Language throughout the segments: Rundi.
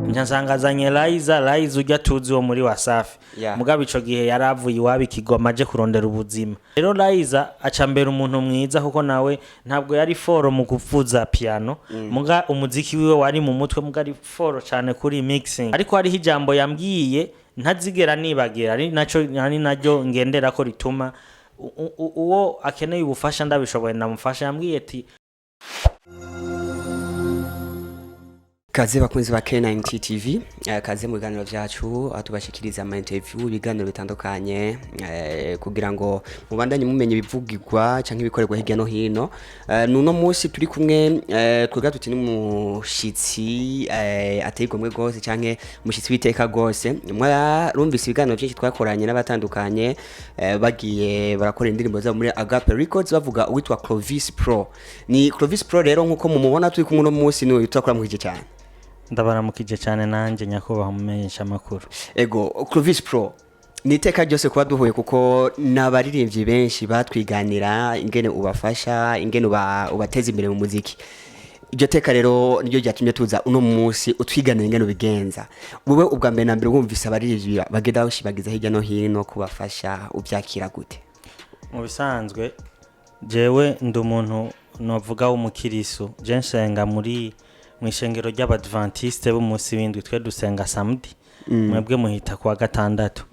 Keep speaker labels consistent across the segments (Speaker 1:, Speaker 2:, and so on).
Speaker 1: Nca azanye Liza. Liza ujya tuzi wo muri Wasafi. Mugabo ico gihe yaravuye iwabo ikigoma aje kurondera ubuzima. Rero Liza aca mbere umuntu mwiza, kuko nawe ntabwo yari fort mu kuvuza piano, muga umuziki wiwe wari mu mutwe, muga ari fort cyane kuri mixing. Ariko hariho ijambo yambwiye ntazigera nibagira, ari naco ari naryo ngendera ko rituma uwo akeneye ubufasha ndabishoboye ndamufasha. Yambwiye ati:
Speaker 2: Kaze bakunzi ba K9 TV, kaze mu biganiro vyacu aho tubashikiriza ama interview, ibiganiro bitandukanye, kugira ngo mubandanye mumenye ibivugirwa canke ibikorerwa hirya no hino. Nuno munsi turi kumwe, twebwe tuti n'umushitsi ateye igomwe gose canke umushitsi w'iteka gose. Mwarumvise ibiganiro vyinshi twakoranye n'abatandukanye, bagiye barakora indirimbo zabo muri Agape Records, bavuga uwitwa Clovis Pro. Ni Clovis Pro rero nkuko mumubona turi kumwe uno munsi, ni uyu turakora cyane.
Speaker 1: Ndabaramukije cyane nanjye, nyakubahwa mumenyesha amakuru.
Speaker 2: Ego, Clovis Pro, ni iteka ryose kuba duhuye, kuko n'abaririmbyi benshi batwiganira ingene ubafasha, ingene ubateza imbere mu muziki. Iryo teka rero niryo ryatumye tuza uno munsi utwiganira ingene ubigenza. Wowe ubwa mbere na mbere wumvise abaririmbyi bagenda bashibagiza hirya no hino kubafasha, ubyakira gute?
Speaker 1: Mu bisanzwe jewe ndi umuntu novuga w'umukirisu. Je nsenga muri mu ishengero ry'Abadventiste b'umunsi w'indwi. Twe dusenga samedi, mwebwe muhita kuwa gatandatu.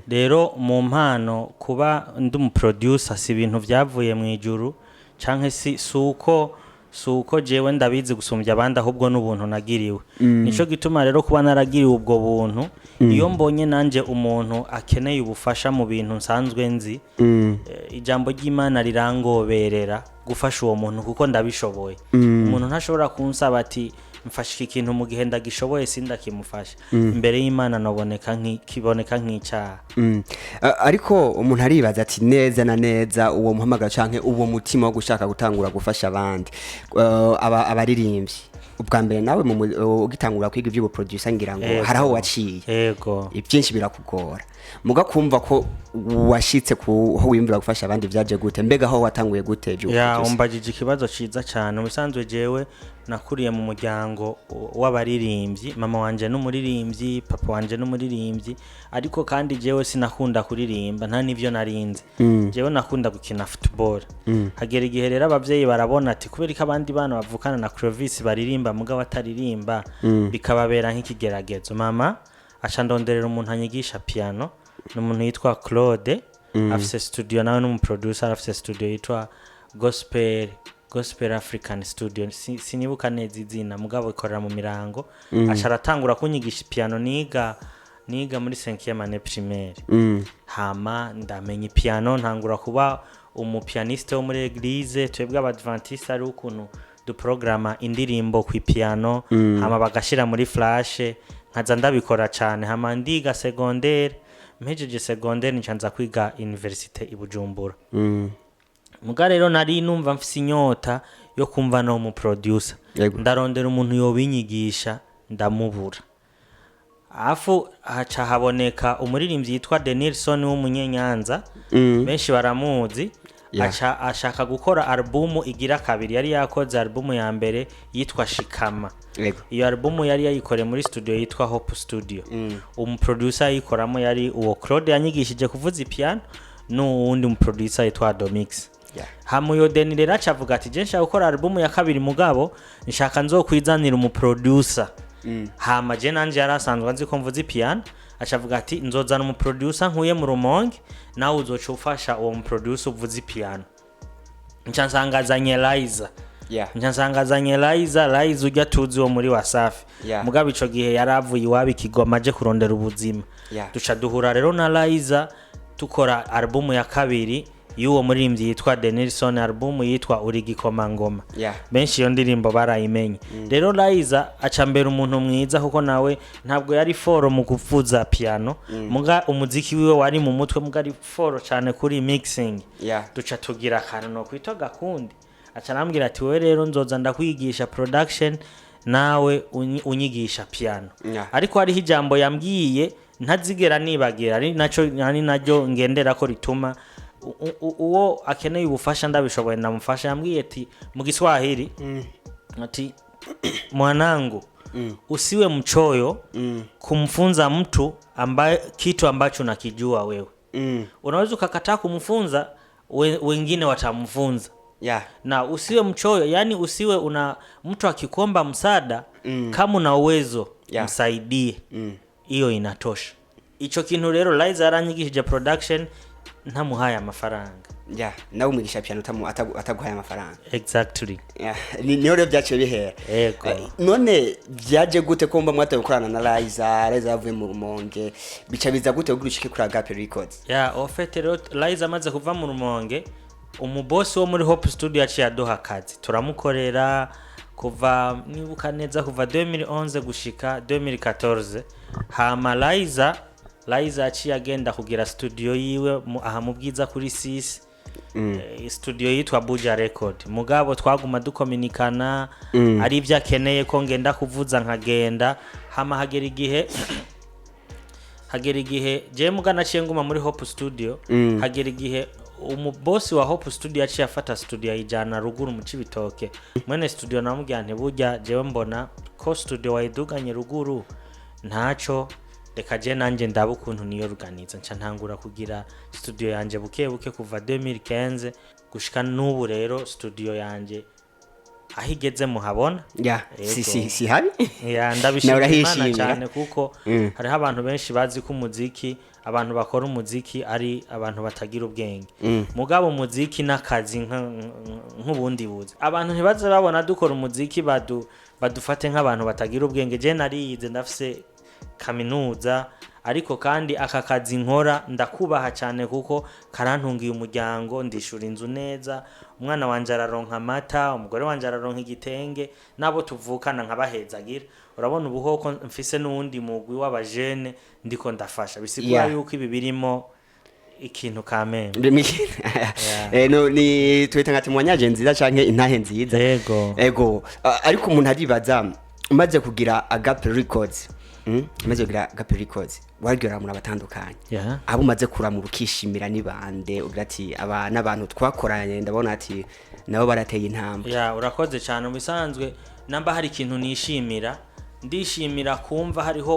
Speaker 1: Rero mu mpano, kuba ndi umuproducer si ibintu vyavuye mu ijuru canke si uko jewe ndabizi gusumbya abandi, ahubwo n'ubuntu nagiriwe. Nico gituma rero kuba naragiriwe ubwo buntu, iyo mbonye nanje umuntu akeneye ubufasha mu bintu nsanzwe nzi, ijambo ry'Imana rirangoberera gufasha uwo muntu kuko ndabishoboye. Umuntu ntashobora kunsaba ati: "Mfasha iki kintu", mu gihe ndagishoboye sindakimufasha. Imbere y'Imana noboneka kiboneka nk'icyaha.
Speaker 2: Ariko umuntu aribaza ati neza na neza uwo muhamagaro canke uwo mutima wo gushaka gutangura gufasha abandi, abaririmbyi, ubwa mbere nawe ugitangura kwiga ivy'ubu producer, ngira ngo hari aho waciye, ibyinshi birakugora, muga kumva ko washitse ku ho wiyumvira gufasha abandi, vyaje gute? Mbega aho watanguye gute ivy'ubu
Speaker 1: Ya,
Speaker 2: producer?
Speaker 1: umbajije ikibazo ciza cyane. Ubusanzwe jewe nakuriye mu muryango w'abaririmbyi. Mama wanje n'umuririmbyi, papa wanje n'umuririmbyi, ariko kandi jewe sinakunda kuririmba, nta n'ivyo narinze. Jewe nakunda gukina football. Hagera igihe rero abavyeyi barabona ati kubera ko abandi bana bavukana na Clovis baririmba mugabo ataririmba, bikababera nk'ikigeragezo. Mama aca ndonderera umuntu anyigisha piano, ni umuntu yitwa Claude, afise studio, nawe n'umuproducer, afise studio yitwa Gospel African Studio. Sinibuka neza izina, mugabo ikorera mu Mirango. Aca aratangura kunyigisha piano. Niga muri 5e année primaire. Hama ndamenya piano, ntangura kuba umupianiste wo muri église. Twebwe Abadventiste ari ukuntu duprograma indirimbo ku piano, hama bagashira muri flash, nkaza ndabikora cyane. Hama ndiga secondaire, mpejeje secondaire nca nza kwiga université i Bujumbura. Muga rero nari numva mfise inyota yo kumva no mu producer. Ndarondera umuntu yobinyigisha, ndamubura. Afu haca haboneka umuririmbyi yitwa Denilson w'Umunyenyanza, benshi baramuzi. Aca ashaka gukora albumu igira kabiri. Yari yakoze albumu ya mbere yitwa Shikama. Iyo albumu yari yayikoreye muri studio yitwa Hope Studio. Umuproducer ayikoramo yari uwo Claude yanyigishije kuvuza ipiano n'uwundi muproducer yitwa Domix. Hama uyo Deni rero aca avuga ati: "Je nshaka gukora albumu ya kabiri, mugabo nshaka nzokwizanira umuproducer." Hama je nanje yari asanzwe azi ko mvuza ipiano, aca avuga ati: "Nzozana umuproducer nkuye mu Rumonge, nawe uzoca ufasha uwo muproducer uvuza ipiano." Nca nsanga azanye Liza. Nca nsanga azanye Liza. Liza ujya tuzi wo muri Wasafi. Mugabo ico gihe yari avuye iwabo ikigoma aje kurondera ubuzima. Duca duhura rero na Liza, tukora albumu ya kabiri y'uwo muririmbyi yitwa Denilson, albumu yitwa Uri Gikomangoma. Benshi iyo ndirimbo barayimenye. Rero Liza aca mbere umuntu mwiza, kuko nawe ntabwo yari fort mu kuvuza piano, muga umuziki wiwe wari mu mutwe, muga ari fort cyane kuri mixing. Duca tugira akantu no kwita gakundi. Aca arambwira ati: "Wowe rero nzoza ndakwigisha production, nawe unyigisha piano." Ariko hariho ijambo yambwiye ntazigera nibagira, ari naco ari naryo ngendera ko rituma uwo akeneye ubufasha ndabishoboye ndamufasha. Yambwiye ati mu Giswahili ati: "Mwanangu." Usiwe mchoyo kumfunza mtu ambaye kitu ambacho unakijua wewe. Unaweza ukakataa kumfunza, wengine watamfunza. Na usiwe mchoyo, yani usiwe una mtu akikomba msaada, kama una uwezo, msaidie. Iyo inatosha. Ico kintu rero Liza yaranyigishije production ntamuhaye amafaranga.
Speaker 2: Yeah, nawe umwigisha piano ataguhaye amafaranga.
Speaker 1: Exactly.
Speaker 2: Yeah, niho rero byaciye bihera.
Speaker 1: Ego.
Speaker 2: None byaje gute ko mba mwataye gukorana na Liza? Liza yavuye mu Rumonge, bica biza gute kugira ushike kuri Agape Records?
Speaker 1: Ya, au fait rero Liza amaze kuva mu Rumonge, umubosi wo muri Hope Studio yaciye aduha akazi, turamukorera kuva, nibuka neza, kuva 2011 gushika 2014. Hama Liza yaciye agenda kugira studio yiwe aha mu Bwiza kuri 6, studio yitwa Buja Record. Mugabo twaguma dukominikana, ari ibyo akeneye ko ngenda kuvuza nkagenda. Hama hagera igihe jewe muga naciye nguma muri Hope Studio. Hagera igihe umubosi wa Hope Studio yaciye afata studio ayijana ruguru mu Cibitoke. Mwene studio namubwira nti: "Burya jewe mbona ko studio wayiduganye ruguru, ntaco, reka je nanje ndabe ukuntu niyoruganiza." Nca ntangura kugira studio yanje buke buke kuva 2015 gushika n'ubu. Rero studio yanje aho igeze muhabona.
Speaker 2: Ya, si
Speaker 1: Yego.
Speaker 2: si habi.
Speaker 1: Ya, ndabishimira
Speaker 2: Nawe
Speaker 1: Imana
Speaker 2: urahishimira.
Speaker 1: cyane, kuko hariho abantu benshi bazi ko umuziki, abantu bakora umuziki ari abantu batagira ubwenge. Mugabo umuziki n'akazi nk'ubundi buzi. Abantu ntibaze babona dukora umuziki badufate nk'abantu batagira ubwenge. Je nariyize, ndafise kaminuza, ariko kandi aka kazi nkora ndakubaha cyane kuko karantungiye umuryango, ndishura inzu neza, umwana wanje araronka amata, umugore wanje araronka igitenge, n'abo tuvukana nkabahezagira. Urabona ubuhoko mfise n'uwundi mugwi w'abajene ndiko ndafasha, bisigura yuko ibi birimo ikintu kamembe.
Speaker 2: No, ni twita nka témoignage nziza canke intahe nziza.
Speaker 1: Yego.
Speaker 2: Ego. Ariko umuntu aribaza, umaze kugira Agape Records, umaze kugira Agape Records, wagira muri abatandukanye, abo umaze kuramura ukishimira ni bande, ugira ati: "Aba n'abantu twakoranye, ndabona ati nabo barateye intambwe"?
Speaker 1: Ya, urakoze cyane. Mu bisanzwe namba hari ikintu nishimira, ndishimira kumva hariho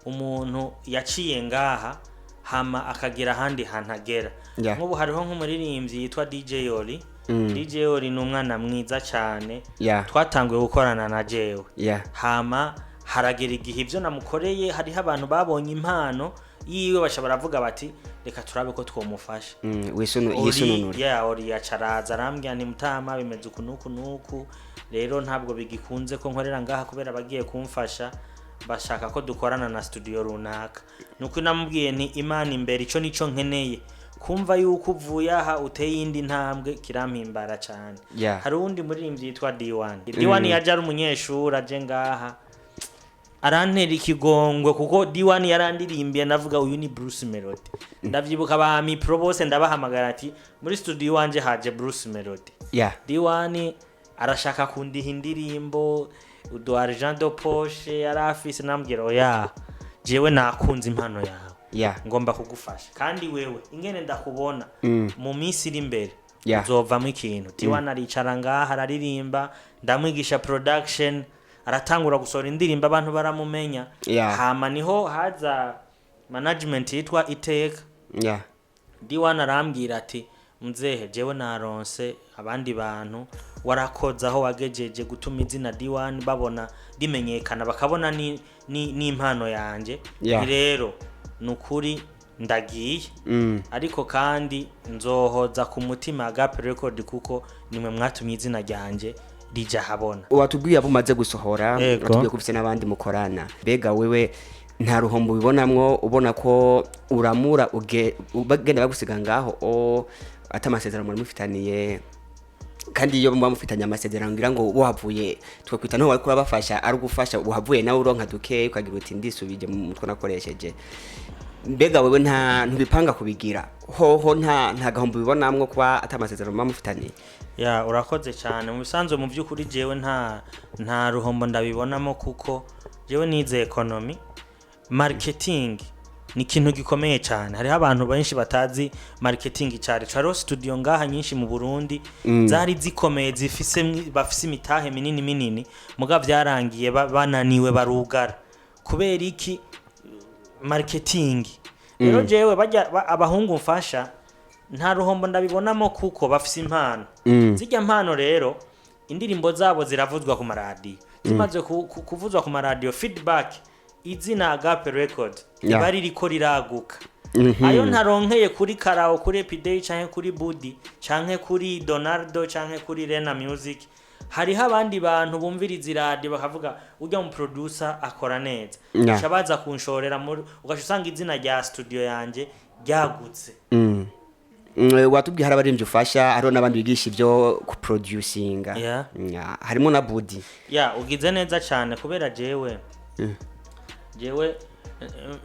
Speaker 1: umuntu yaciye ngaha hama akagera ahandi hantu agera. Nk'ubu hariho nk'umuririmbyi yitwa DJ Oli. DJ Oli ni umwana mwiza cyane. Twatanguye gukorana na jewe, hama haragera igihe ibyo namukoreye, hariho abantu babonye impano yiwe, baca baravuga bati: "Reka turabe ko twomufasha." Ori
Speaker 2: Yisununure.
Speaker 1: Yeah, Ori yacaraza arambwira: "Ni mutama, bimeze uku nuku nuku, rero ntabwo bigikunze ko nkorera ngaha kubera bagiye kumfasha, bashaka ko dukorana na studio runaka." Nuko namubwiye nti: "Imana imbere, ico nico nkeneye kumva, yuko uvuye aha uteye iyindi ntambwe, kirampimbara cyane." Hari uwundi muririmbyi yitwa D1. D1 yaje ari umunyeshuri, aje ngaha arantera ikigongwe, kuko D1 yarandirimbiye ndavuga: "Uyu ni Bruce Melody." Ndavyibuka ba Mipro bose ndabahamagara ati: "Muri studio iwanje haje Bruce Melody." D1 arashaka kundiha indirimbo, udu argent de poche yari afise. Nambwira: "Oya, jewe nakunze impano yawe, ngomba kugufasha, kandi wewe ingene ndakubona mu minsi iri imbere uzovamo ikintu." D1 aricara ngaha araririmba, ndamwigisha production, aratangura gusohora indirimbo, abantu baramumenya. Hama niho haza management yitwa Iteka. D1 arambwira ati: "Mzehe, jewe naronse abandi bantu, warakoze aho wagejeje gutuma izina D1 babona rimenyekana, bakabona ni n'impano yanje. Rero nukuri ndagiye, ariko kandi nzohoza ku mutima Agape Record, kuko nimwe mwatumye izina ryanje rija habona."
Speaker 2: Watubwiye abo umaze gusohora.
Speaker 1: Yego.
Speaker 2: Watubwiye ko ufite n'abandi mukorana. Mbega wewe nta ruhombo ubibonamwo, ubona ko uramura bagenda bagusiga ngaho o ata amasezerano muri mufitaniye? Kandi iyo muba mufitanye amasezerano, ngira ngo wahavuye twakwita nto wariko urabafasha, ari ugufasha, uhavuye nawe uronka duke, ukagira uti: "Ndisubije mu mutwe nakoresheje." Mbega wewe nta ntubipanga kubigira hoho, nta gahombo ubibonamwo kuba ata amasezerano muba mufitaniye?
Speaker 1: Ya, urakoze cyane. Mu bisanzwe, mu by'ukuri, jewe nta ruhombo ndabibonamo, kuko jewe nize economy marketing. Ni ikintu gikomeye cyane. Hariho abantu benshi batazi marketing cyane. Hariho studio ngaha nyinshi mu Burundi zari zikomeye, zifise bafise imitahe minini minini, muga byarangiye bananiwe barugara. Kubera iki? Marketing. Rero jewe bajya abahungu mfasha, nta ruhombo ndabibonamo kuko bafise impano. Zijya mpano rero, indirimbo zabo ziravuzwa ku maradiyo. Zimaze kuvuzwa ku maradiyo, feedback, izina Agape Record riba ririko riraguka. Ayo ntaronkeye kuri Karao, kuri Epidey, canke kuri Budi, canke kuri Donaldo, canke kuri Rena Music, hariho abandi bantu bumviriza iradiyo bakavuga: "Ujya mu producer akora neza." Uca baza kunshorera muri, ugaca usanga izina rya studio yanje ryagutse.
Speaker 2: Watubwiye hari abaririmbyi ufasha, hariho n'abandi bigisha ibyo kuproducinga. Harimo na Budi.
Speaker 1: Ya, ugize neza cyane, kubera jewe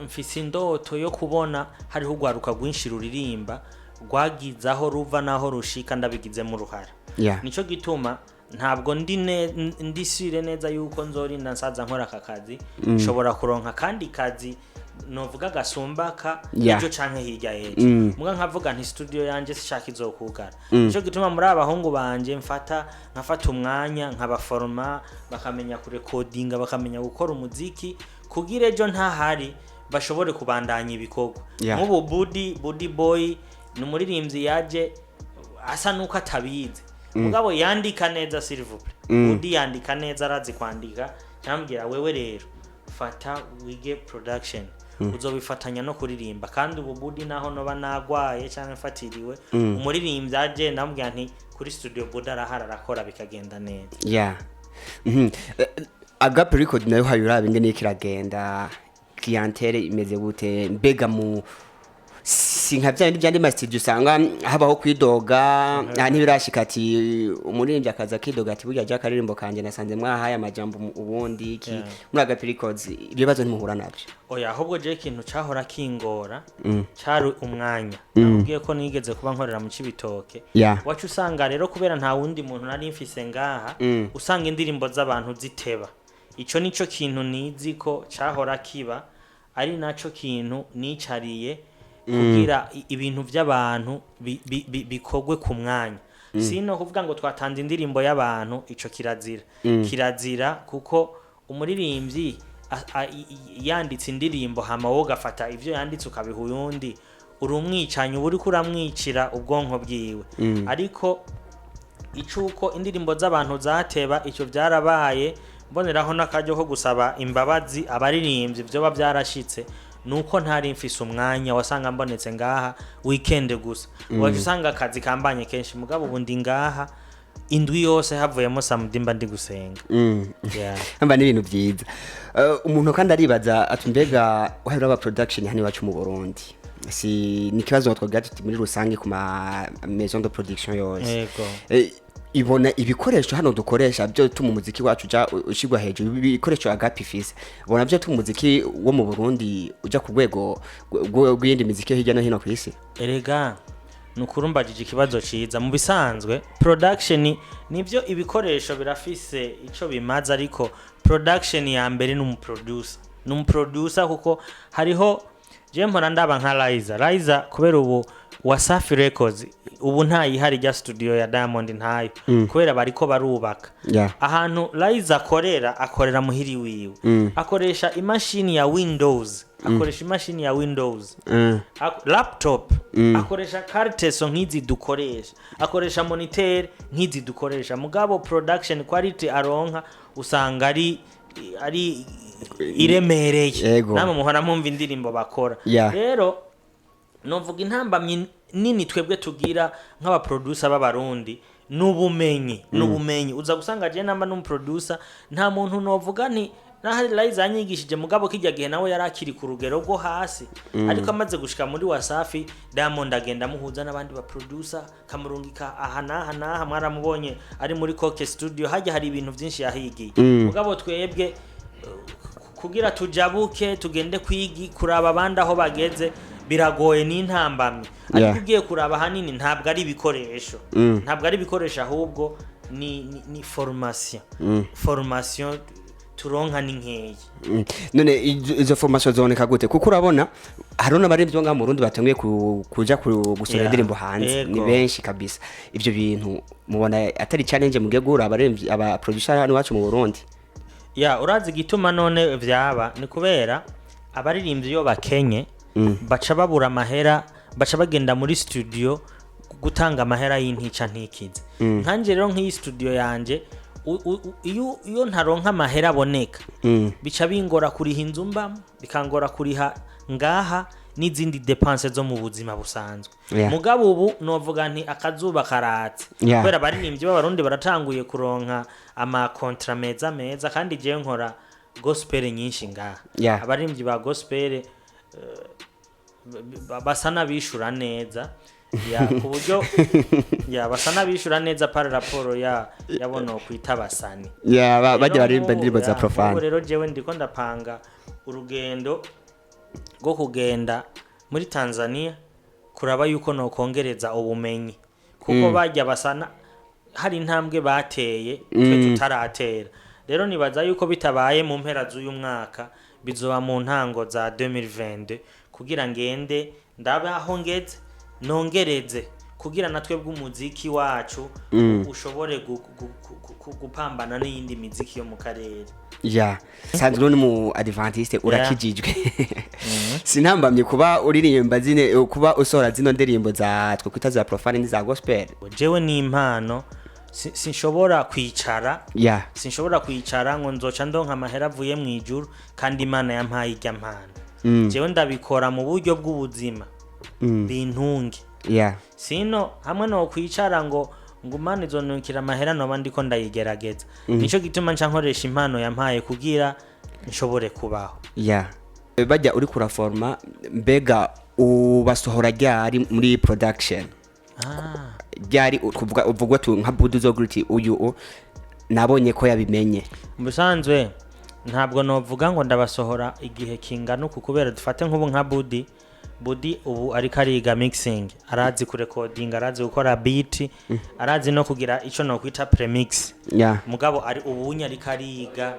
Speaker 1: mfise indoto yo kubona hariho urwaruka rwinshi ruririmba rwagize aho ruva n'aho rushika ndabigizemo uruhara. Nico gituma ntabwo ndi ndi sûre neza yuko nzorinda nsaza nkora aka kazi. Nshobora kuronka kandi kazi novuga gasumbaka ejo canke hirya y'ejo, muga nkavuga nti studio yanje sishaka izokugara. Nico gituma muri abahungu banje mfata, nkafata umwanya nkabaforoma, bakamenya kurekodinga, bakamenya gukora umuziki, kugira ejo ntahari bashobore kubandanya ibikorwa. Nk'ubu Budi Boy ni umuririmbyi yaje asa nuko atabizi, mugabo yandika neza. S'il vous plaît, Budi yandika neza, arazi kwandika. Cyambwira: "Wewe rero fata wige production, uzobifatanya no kuririmba." Kandi ubu Budi naho noba nagwaye cyangwa mfatiriwe, umuririmbyi aje, ndamubwira nti kuri studio Budi arahari, arakora, bikagenda neza.
Speaker 2: Yeah. Agape Record nayo hayo uraba ingene iriko iragenda, clientèle imeze gute? Mbega mu si nka bya bindi byandi ma studio usanga habaho kwidoga? Aha ntibirashika ati umuririmbyi akaza akidoga ati: "Burya jya akaririmbo kanje nasanze mwahaye amajambo ubundi iki." Muri Agape Records ibyo bibazo ntimuhura nabyo?
Speaker 1: Oya, ahubwo je ikintu cahora kingora cari umwanya. Nakubwiye ko nigeze kuba nkorera mu Cibitoke. Wacu usanga rero, kubera nta wundi muntu nari mfise ngaha, usanga indirimbo z'abantu ziteba. Ico nico kintu nizi ko cahora kiba, ari naco kintu nicariye kugira ibintu by'abantu bikorwe ku mwanya. Sino kuvuga ngo twatanze indirimbo y'abantu, ico kirazira. Kirazira kuko umuririmbyi yanditse indirimbo, hama wowe ugafata ivyo yanditse ukabiha uyundi, uri umwicanyi, uba uriko uramwicira ubwonko bwiwe. Ariko icuko indirimbo z'abantu zateba, icyo byarabaye. Mboneraho n'akaryo ko gusaba imbabazi abaririmbyi vyoba byarashitse, nuko ntari mfise umwanya. Wasanga mbonetse ngaha weekend gusa, waje usanga akazi kambanye kenshi. Mugabo ubu ndi ngaha indwi yose, havuyemo samedi mba ndi gusenga. Yeah.
Speaker 2: Amba n'ibintu byiza. Umuntu kandi aribaza ati: "Mbega wahera aba production hano iwacu mu Burundi?" Si ni ikibazo twagira tuti muri rusange ku ma maison de production yose. Ibona ibikoresho hano dukoresha byo tuma umuziki wacu uja ushigwa hejuru, ibikoresho Agape ifise, ubona byo tuma umuziki wo mu Burundi uja ku rwego rw'iyindi miziki yo hirya no hino ku isi?
Speaker 1: Erega nukuri umbajije ikibazo ciza. Mu bisanzwe production, nivyo, ibikoresho birafise ico bimaze, ariko production ya mbere ni umuproducer, ni umuproducer, kuko hariho je mpora ndaba nka Liza, kubera ubu Wasafi Records ubu ntayihari, rya studio ya Diamond ntayo, kubera bariko barubaka. Ahantu Liza akorera, akorera muhiri wiwe, akoresha imashini ya Windows, akoresha imashini ya Windows, laptop, akoresha carte son nk'izi dukoresha, akoresha moniteur nk'izi dukoresha, mugabo production quality aronka usanga ari iremereye. Namwe muhora mwumva indirimbo bakora. Rero novuga intambamyi nini twebwe tugira nk'abaproducer b'Abarundi n'ubumenyi, n'ubumenyi. Uza gusanga je namba n'umuproducer, nta muntu novuga nti naho Liza yanyigishije, mugabo kijya gihe nawe yari akiri ku rugero rwo hasi. Ariko amaze gushika muri Wasafi, Diamond agenda amuhuza n'abandi ba producer, kamurungika aha n'aha n'aha. Mwaramubonye ari muri Coke Studio, hajya hari ibintu byinshi yahigiye. Mugabo twebwe kugira tujabuke tugende kwigi kuraba abandi aho bageze biragoye, ni intambamyi. Ariko ugiye kuraba ahanini ntabwo ari ibikoresho, ntabwo ari ibikoresho, ahubwo ni formation. Formation Turonka ni nkeya.
Speaker 2: None izo formation ziboneka gute? Kuko urabona hariho n'abaririmbyi bo ngaha mu Burundi batanguye kuja gusohora indirimbo hanze, ni benshi kabisa. Ivyo bintu mubona atari challenge mugiye guhura abaririmbyi, aba producer hano iwacu mu Burundi?
Speaker 1: Ya, urazi igituma none vyaba ni kubera abaririmbyi iyo bakenye baca babura amahera, baca bagenda muri studio gutanga amahera y'intica ntikize. Nkanje rero, nk'iyi studio yanje, iyo ntaronka amahera aboneka, bica bingora kuriha inzu mbamo, bikangora kuriha ngaha n'izindi dépenses zo mu buzima busanzwe. Mugabo ubu novuga nti akazuba karatse, kubera abaririmbyi b'Abarundi baratanguye kuronka ama contrats meza meza, kandi jewe nkora gospel nyinshi ngaha. Abaririmbyi ba gospel basa n'abishura neza, ya, ku buryo, ya, basa n'abishura neza par rapport ya yabo kwita basani.
Speaker 2: Ya, bajya baririmba indirimbo za
Speaker 1: Nk'ubu
Speaker 2: profane.
Speaker 1: Rero jewe ndiko ndapanga urugendo rwo kugenda muri Tanzania kuraba yuko nokongereza ubumenyi, kuko bajya basana hari intambwe bateye twe tutaratera. Rero nibaza yuko bitabaye mu mpera z'uyu mwaka, bizoba mu ntango za 2022, kugira ngende ndabe aho ngeze, nongereze, kugira natwe bw'umuziki wacu ushobore gupambana n'iyindi miziki yo mu karere.
Speaker 2: Ya, sanzwe ni mu adventiste, urakijijwe. Sinambamye kuba uririmba zine, kuba usohora zino ndirimbo za twe kwita za profane n'iza gospel?
Speaker 1: Jewe ni impano, sinshobora kwicara, sinshobora kwicara ngo nzoca ndonka amahera avuye mu ijuru kandi Imana yampaye irya mpano. Jewe ndabikora mu buryo bw'ubuzima bintunge. Sino hamwe no kwicara ngo Imana izonukira amahera, noba ndiko ndayigerageza. Nico gituma nca nkoresha impano yampaye kugira nshobore kubaho.
Speaker 2: Ya, bajya uri kuraforma, mbega ubasohora ryari muri production? Ryari kuvuga uvugwa tu nka Budu uzogira uti uyu nabonye ko yabimenye?
Speaker 1: Mu bisanzwe ntabwo novuga ngo ndabasohora igihe kingana uku, kubera dufate nk'ubu nka Budi. Budi ubu ariko ariga mixing, arazi kurekodinga, arazi gukora beat, arazi no kugira ico nokwita premix. Mugabo ari ubunye ariko ariga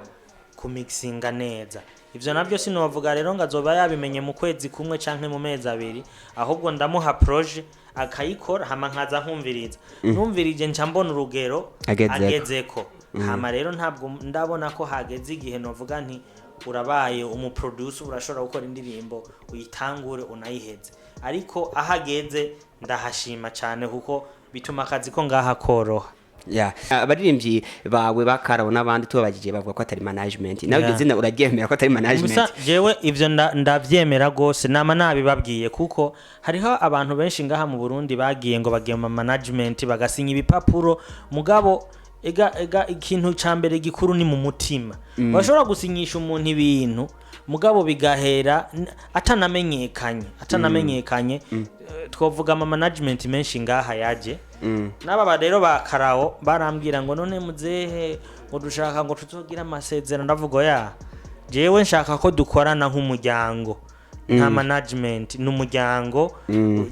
Speaker 1: kumixinga neza. Ivyo navyo sinovuga rero ngo azoba yabimenye mu kwezi kumwe canke mu mezi 2, ahubwo ndamuha projet akayikora, hama nkaza nkumviriza. Numvirije nca mbona urugero
Speaker 2: Agezeko.
Speaker 1: agezeko. Hama rero ntabwo ndabona ko hageze igihe novuga nti urabaye umuproducer, urashobora gukora indirimbo uyitangure unayiheze. Ariko aho ageze ndahashima cyane, kuko bituma akazi ko ngaha koroha.
Speaker 2: Ya, abaririmbyi bawe bakarabo n'abandi tubabajije bavuga ko atari management. Nawe iryo zina uraryemera ko atari management?
Speaker 1: Gusa jewe ivyo ndavyemera gose, nama nabibabwiye, kuko hariho abantu benshi ngaha mu Burundi bagiye ngo bagiye mu management, bagasinya ibipapuro. Mugabo ega ikintu ca mbere gikuru ni mu mutima. Bashobora gusinyisha umuntu ibintu, mugabo bigahera atanamenyekanye. Twovuga ama management menshi ngaha yaje. N'aba rero ba Karawo barambwira ngo none muzehe, ngo dushaka ngo tuzogira amasezerano. Ndavuga ya, jewe nshaka ko dukorana nk'umuryango, nta management, ni umuryango.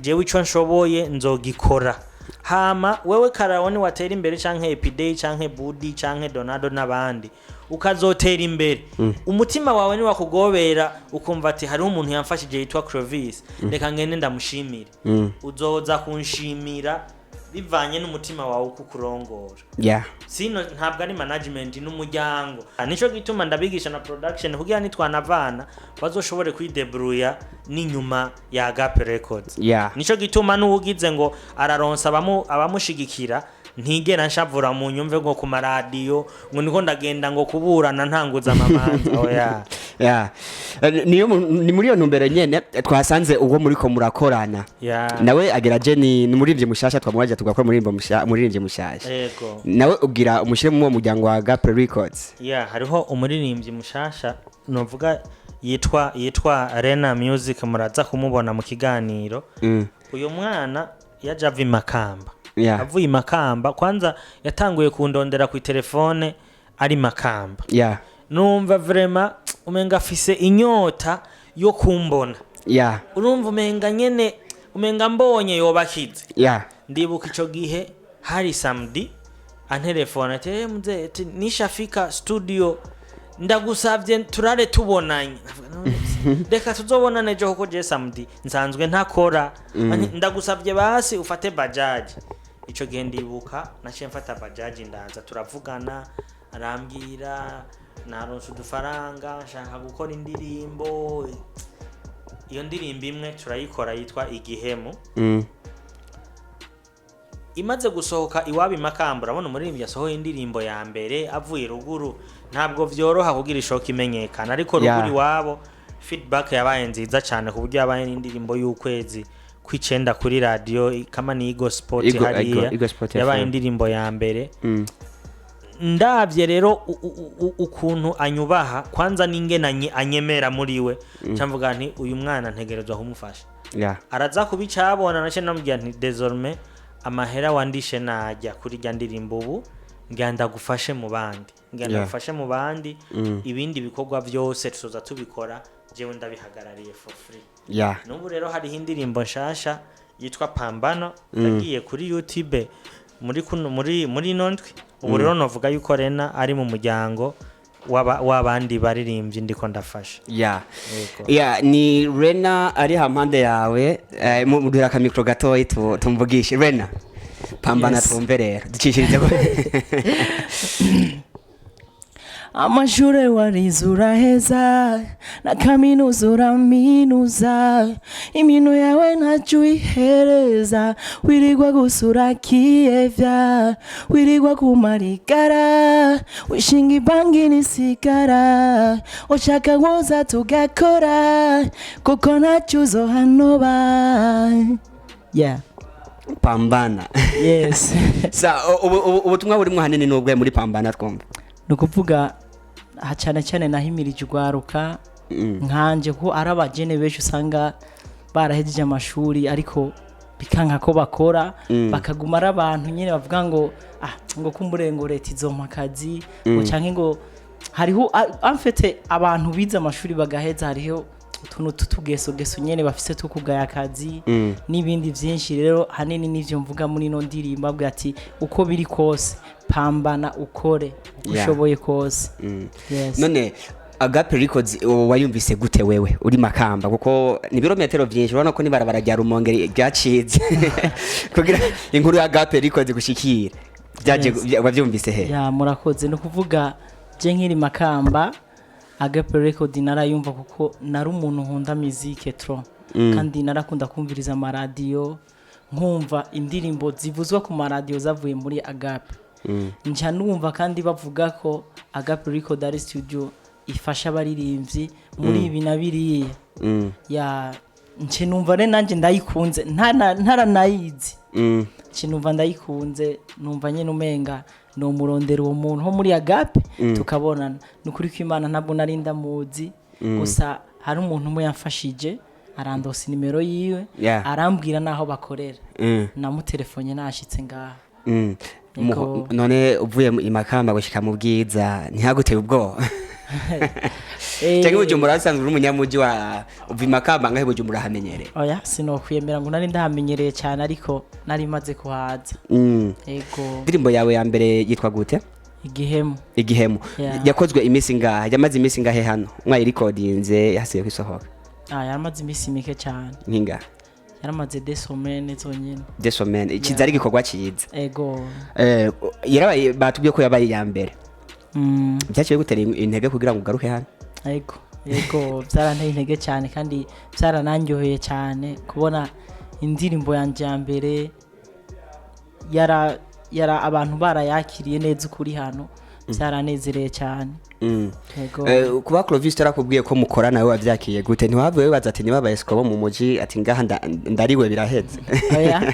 Speaker 1: Jewe ico nshoboye nzogikora, hama wewe Karawo ni watera imbere, canke Epidey, canke Budi, canke Donado n'abandi, ukazotera imbere, umutima wawe niwakugobera ukumva ati hariho umuntu yamfashije yitwa Clovis, reka ngende ndamushimire, uzoza kunshimira bivanye n'umutima wawe uko ukurongora. Sino ntabwo ari management, n'umuryango. Nico gituma ndabigisha na production, kugira nitwanavana bazoshobore kwidebruya n'inyuma ya Agape Records. Nico gituma n'uwugize ngo araronsa abamushigikira, ntigera nshavura mu nyumve ngo ku maradiyo ngo niko ndagenda ngo kuburana ntanguza amamanza, oya.
Speaker 2: Ya. Niyo ni muri iyo ntumbero nyene twasanze ubwo muriko murakorana. Nawe agira je ni umuririmbyi mushasha, twamwaje tugakora umuririmbyi mushasha.
Speaker 1: Yego.
Speaker 2: Nawe ugira umushire mu muryango wa Agape Records.
Speaker 1: Ya, hariho umuririmbyi mushasha novuga yitwa Rena Music, muraza kumubona mu kiganiro. Uyu mwana yaje ava i Makamba. Avuye i Makamba, kwanza yatanguye kundondera ku telefone ari Makamba. Numva vraiment umenga afise inyota yo kumbona. Urumva umenga nyene, umenga mbonye yobakize. Ndibuka ico gihe hari samedi, antelefone ati: "Eh, mzee," ati, "nishafika studio." Ndagusabye turare tubonanye. Ndavuga, "None se, reka tuzobonane ejo kuko je samedi nsanzwe ntakora." Ati, "Ndagusabye basi ufate bajaji." Ico gihe ndibuka naciye mfata bajaji, ndaza, turavugana, arambwira naronse udufaranga, nshaka gukora indirimbo. Iyo ndirimbo imwe turayikora yitwa Igihemu. Imaze gusohoka iwabo i Makamba, urabona umuririmbyi yasohoye indirimbo ya mbere avuye ruguru, ntabwo vyoroha kugira ishoka imenyekana, ariko ruguru iwabo feedback yabaye nziza cyane, ku buryo yabaye n'indirimbo y'ukwezi kw'icenda kuri radiyo kama ni Igo Sport hariya.
Speaker 2: Igo Sport
Speaker 1: Yabaye
Speaker 2: FM.
Speaker 1: indirimbo ya mbere. Ndabye rero ukuntu anyubaha kwanza n'ingene anyemera muri we, mvuga nti uyu mwana ntegerezwa kumufasha. Araza kuba icabona nace namubwira nti désormais amahera wandishe najya kuri rya ndirimbo, ubu ngira ndagufashe mu bandi, ngira ndagufashe mu bandi. Ibindi bikorwa byose tuzoza tubikora, jewe ndabihagarariye for free. N'ubu rero hariho indirimbo nshasha yitwa Pambano yagiye kuri YouTube muri kuno muri ino ndwi. Ubu rero novuga yuko Rena ari mu muryango w'abandi baririmbyi ndiko ndafasha. Yego.
Speaker 2: Ya, ni Rena ari hampande yawe. Muduhera akamikro gatoyi tumvugishe Rena Pambana.
Speaker 3: Yes.
Speaker 2: Twumve rero, ducishirize ko.
Speaker 3: Amashure warize uraheza, na kaminuza uraminuza, imino yawe ntacyo uyihereza, wirirwa gusa urakiyevya, wirirwa kumarigara, wishinga ibangi n'isigara, ushaka woza tugakora kuko ntacyo uzohanoba. Yeah.
Speaker 2: Pambana.
Speaker 3: Yes.
Speaker 2: Sa ubutumwa burimo hanini n'ubwo muri Pambana, twumva.
Speaker 3: Ni ukuvuga aha cyane cyane nahimirije urwaruka nkanje, ko ari abajene benshi usanga barahejeje amashuri ariko bikanka ko bakora, bakaguma ari abantu nyine bavuga ngo ah, ngo kumbure ngo leta izompa akazi, ngo canke ngo hariho en fait abantu bize amashuri bagaheza, hariho utuntu tutugesogeso nyene bafise two kugaya akazi n'ibindi vyinshi. Rero hanini n'ivyo mvuga muri ino ndirimbo, avuga ati uko biri kose pambana, ukore uko ushoboye kose. Yes.
Speaker 2: None Agape Records ubu wayumvise gute wewe uri Makamba? Kuko ni ibirometero byinshi, urabona ko n'ibarabara rya Rumonge ryacitse kugira inkuru ya Agape Records gushikira byaje.
Speaker 3: Yes.
Speaker 2: Wabyumvise he?
Speaker 3: Ya, murakoze. Ni ukuvuga je nkiri Makamba, Agape Record narayumva kuko nari umuntu nkunda musique trop, kandi narakunda kumviriza amaradiyo, nkumva indirimbo zivuzwa ku maradiyo zavuye muri Agape. Nca numva kandi bavuga ko Agape Record ari studio ifasha abaririmbyi muri ibi na biriya. Ya, nce numva rero nanjye ndayikunze, ntaranayizi. Nce numva ndayikunze, numva nyine umenga nomurondera uwo muntu wo muri Agape tukabonana. Ni ukuri ko Imana ntabwo nari ndamuzi, gusa hari umuntu umwe yamfashije arandosa nimero yiwe, arambwira n'aho bakorera. Namutelefone nashitse ngaha. Yego.
Speaker 2: None uvuye i Makamba gushika mu Bwiza ntihaguteye ubwoba? Cyangwa Bujumbura usanzwe uri umunyamuji, wa uva i Makamba ngahe Bujumbura hamenyereye?
Speaker 3: Oya, sinokwiyemera ngo nari ndahamenyereye cyane, ariko nari maze kuhaza. Yego.
Speaker 2: Indirimbo yawe ya mbere yitwa gute?
Speaker 3: Igihemu.
Speaker 2: Igihemu.
Speaker 3: Yeah.
Speaker 2: Yakozwe iminsi ingahe? Yamaze iminsi ingahe hano mwayirikodinze, hasigaye kwisohoka?
Speaker 3: Ah, yaramaze iminsi mike cyane.
Speaker 2: Nk'ingahe?
Speaker 3: Yaramaze 2 semaines zonyine.
Speaker 2: 2 semaines, ikiza ari igikorwa cyiza.
Speaker 3: Ego.
Speaker 2: Yarabaye, batubwiye ko yabaye iya mbere. Byaciye gutera intege kugira ngo ugaruke hano?
Speaker 3: Ego, byaranteye intege cyane kandi byarananyoheye cyane kubona indirimbo yanjye ya mbere yara abantu barayakiriye neza ukuri hano, byaranezereye cyane. Ego.
Speaker 2: Kuba Clovis tarakubwiye ko mukorana, we wavyakiriye gute? Ntiwavuye wibaza ati niba abaescrocs bo mu muji, ati ngaha ndariwe biraheze?
Speaker 3: Oya,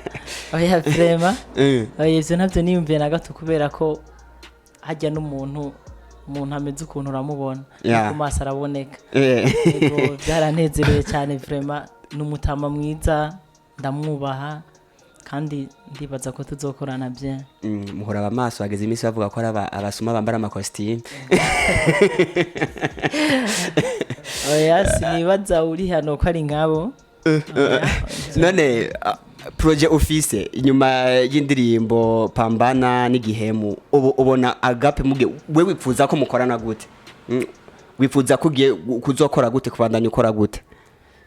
Speaker 3: oya, vraiment. Oya, ivyo ntabyo niyumviye na gato, kubera ko hajya n'umuntu, umuntu ameze ukuntu uramubona no ku maso araboneka. Ego, byaranezereye cyane vraiment. Ni umutama mwiza, ndamwubaha kandi ndibaza ko tuzokorana bien.
Speaker 2: Muhora amaso hageze iminsi bavuga ko ari abasuma bambara amakositimu.
Speaker 3: Oya, sinibaza uri hano ko ari nkabo. Oya.
Speaker 2: None projet ufise inyuma y'indirimbo Pambana n'Igihemu, ubu ubona Agape muge we wipfuza ko mukorana gute? Wifuza ko ugiye kuzokora gute, kubandanya ukora gute?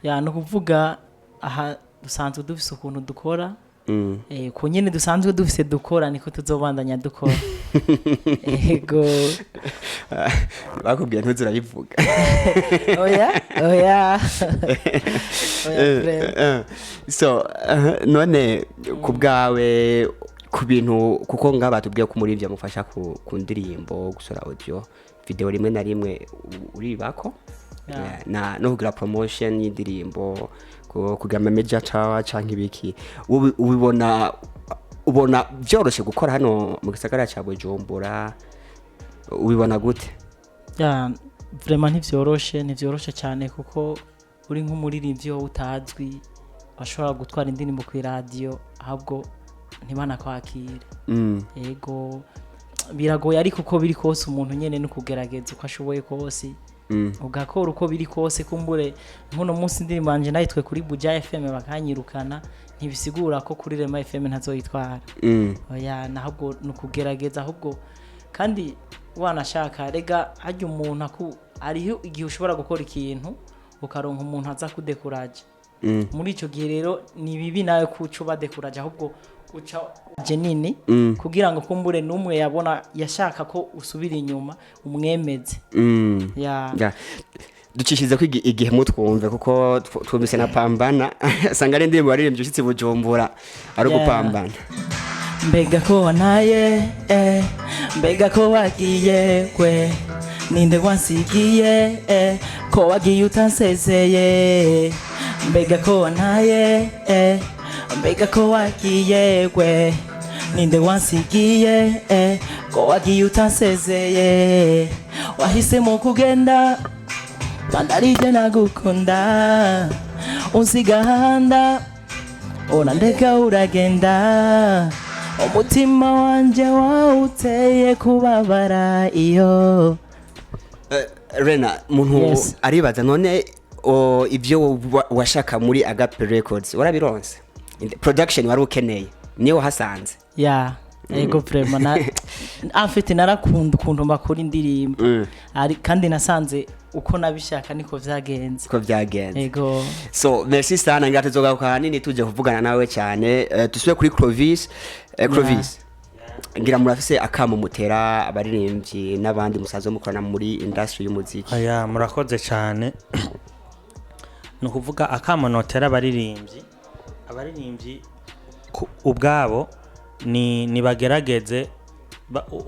Speaker 3: Ya, ni ukuvuga aha dusanzwe dufise ukuntu dukora. Ku nyene dusanzwe dufise dukora, niko tuzobandanya dukora, ego.
Speaker 2: Bakubwiye ntuzurabivuga.
Speaker 3: Oya, oya, oya, vraiment.
Speaker 2: So none ku bwawe, ku bintu, kuko ngaha batubwiye ko umuririmbyi amufasha ku ndirimbo, gusora audio, video, rimwe na rimwe uribako. Na no kugira promotion y'indirimbo, kugira ama media tour canke ibiki. Ubibona, ubona vyoroshe gukora hano mu gisagara ca Bujumbura? Ubibona gute?
Speaker 3: Ya, vraiment ntivyoroshe, ntivyoroshe cyane, kuko uri nk'umuririmbyi wowe utazwi, bashobora gutwara indirimbo ku iradiyo ahubwo ntibanakwakire. Ego, biragoye, ariko uko biri kose umuntu nyene no kugerageza uko ashoboye kose, ugakora uko biri kose. Kumbure nk'uno munsi indirimbo yanje nayitwe kuri Buja FM bakanyirukana, ntibisigura ko kuri Rema FM ntazoyitwara. Oya, nahubwo ni ukugerageza ahubwo. Kandi wanashaka rega harya umuntu hariho igihe ushobora gukora ikintu ukaronka umuntu aza kudekuraja. Muri icyo gihe rero ni bibi nawe kuca ubadekuraja, ahubwo uca uje nini kugira ngo kumbure n'umwe yabona yashaka ko usubira inyuma umwemeze. Ya.
Speaker 2: Ya. Ducishirize ko igihe mutwumve, kuko twumvise na pambana, usanga ari indirimbo waririmbye ushitse i Bujumbura ari ugupambana.
Speaker 3: Mbega ko wantaye, mbega ko wagiye kwe, ninde wansigiye, ko wagiye utansezeye? Mbega ko wantaye, mbega ko wagiye kwe, ninde wansigiye, ko wagiye utansezeye? Wahisemo kugenda kandi arije nagukunda, unsiga handa, unandeka uragenda, umutima wanje wawuteye kubabara iyo.
Speaker 2: Rena muntu
Speaker 3: Yes.
Speaker 2: aribaza none ibyo washaka muri Agape Records warabironse? Production wari ukeneye niyo wahasanze?
Speaker 3: Ya, ego, vraiment na en fait narakunda ukuntu bakora indirimbo. Ari kandi nasanze uko nabishaka niko vyagenze.
Speaker 2: Ko byagenze.
Speaker 3: Ego.
Speaker 2: So merci sana, ngaho tuzogaruka ahanini tuje kuvugana nawe cyane. Dusubire kuri Clovis. Clovis, ngira murafise akamo mutera abaririmbyi n'abandi musaza mukorana muri industry y'umuziki.
Speaker 1: Aya, murakoze cyane. Ni ukuvuga akamo notera abaririmbyi ubwabo ni bagerageze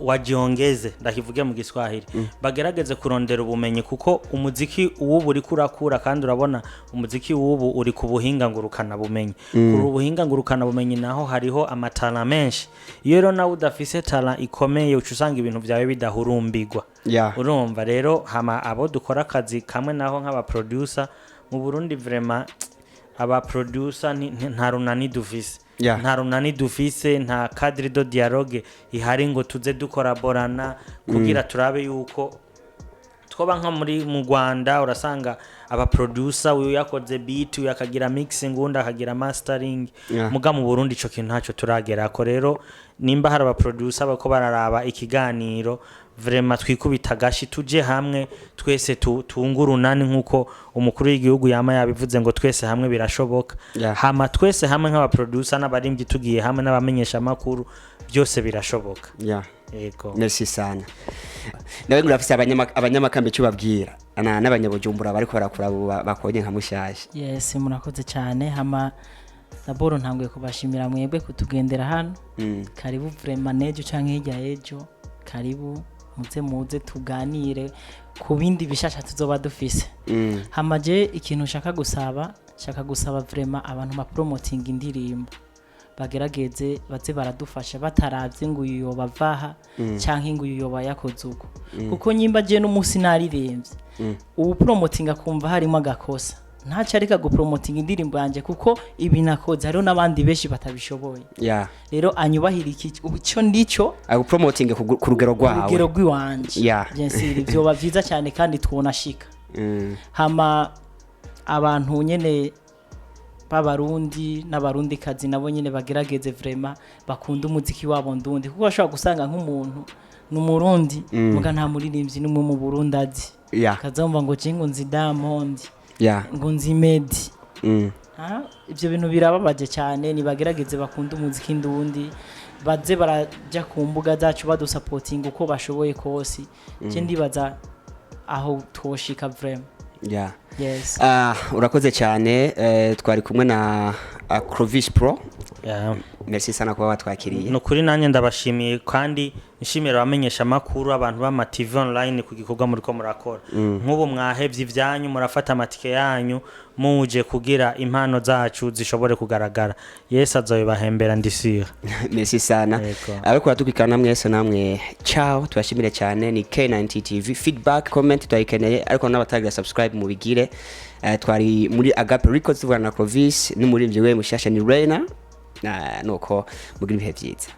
Speaker 1: wajiongeze, ndakivuge mu Giswahili, bagerageze kurondera ubumenyi, kuko umuziki uwubu uriko urakura, kandi urabona umuziki w'ubu uri ku buhinga ngurukana bumenyi. Kuri ubuhinga ngurukana bumenyi naho hariho amatara menshi. Iyo rero nawe udafise tara ikomeye, uca usanga ibintu byawe bidahurumbirwa. Urumva rero, hama abo dukora akazi kamwe naho nk'aba producer mu Burundi, vraiment aba producer nta runani dufise. Nta runani dufise, nta cadre de dialogue ihari ngo tuze dukoraborana kugira turabe yuko twoba nko muri mu Rwanda. Urasanga aba producer, uyu yakoze beat, uyu akagira mixing, undi akagira mastering. Muga mu Burundi ico kintu ntacyo turagerako. Rero nimba hari aba producer bako bararaba ikiganiro, vraiment twikubita agashi, tuje hamwe twese, tungurunani nkuko umukuru w'igihugu yama yabivuze ngo twese hamwe birashoboka. Hama twese hamwe nk'aba producer n'abarimvyi tugiye hamwe n'abamenyesha makuru, byose birashoboka. Yego.
Speaker 2: Merci sana. Nawe ngo urafise abanyamakambi icyo babwira n'abanyabujumbura bariko barakura bakonye nka mushasha.
Speaker 3: Yes, murakoze cyane. Hama d'abord ntanguye kubashimira mwebwe kutugendera hano. Karibu vraiment, n'ejo canke hirya y'ejo, karibu muze, muze tuganire ku bindi bishasha tuzoba dufise. Hama je ikintu nshaka gusaba, nshaka gusaba vraiment abantu ba promoting indirimbo bagerageze baze baradufasha bataravye ngo uyu yoba avaha canke ngo uyu yoba yakoze uko, kuko nyimba je n'umunsi naririmbye, ubu promoting akumva harimo agakosa, ntaco areka gupromoting indirimbo yanje, kuko ibi nakoze hariho n'abandi benshi batabishoboye. Rero anyubahira iki icyo ndico.
Speaker 2: Agupromoting ku rugero rwawe.
Speaker 3: Urugero rw'iwanje. Bien sûr, vyoba vyiza cyane kandi twonashika. Hama abantu nyene b'Abarundi n'Abarundikazi nabo nyene bagerageze vraiment bakunda umuziki wabo ndundi, kuko bashobora gusanga nk'umuntu Ni Umurundi, muga nta muririmbyi n'umwe mu Burundi azi. Akazumva ngo je ngo nzi Diamond, ngo nzi Meddy. Ah, ibyo bintu birababaje cyane. Nibagerageze bakunda umuziki ndundi, baze barajya ku mbuga zacu badusapotinga uko bashoboye kose. Je ndibaza aho twoshika vraiment. Yes.
Speaker 2: Ah, urakoze cyane. Twari kumwe na Clovis Pro. Merci sana kuba watwakiriye.
Speaker 1: Ni ukuri nanjye ndabashimiye, kandi nshimira abamenyesha amakuru, abantu b'ama TV online, ku gikorwa muriko murakora. Nk'ubu mwahevye ivyanyu, murafata amatike yanyu, muje kugira impano zacu zishobore kugaragara. Yesu azobibahembera, ndisira.
Speaker 2: Merci sana.
Speaker 1: Yego.
Speaker 2: Ariko uradukurikirana mwese, namwe ciao, tubashimire cyane. Ni K90 TV. Feedback, comment turayikeneye, ariko n'abatagira subscribe mubigire. Twari muri Agape Records tuvugana na Clovis n'umuririmbyi we mushasha ni Reina. Na nuko mugira ibihe byiza.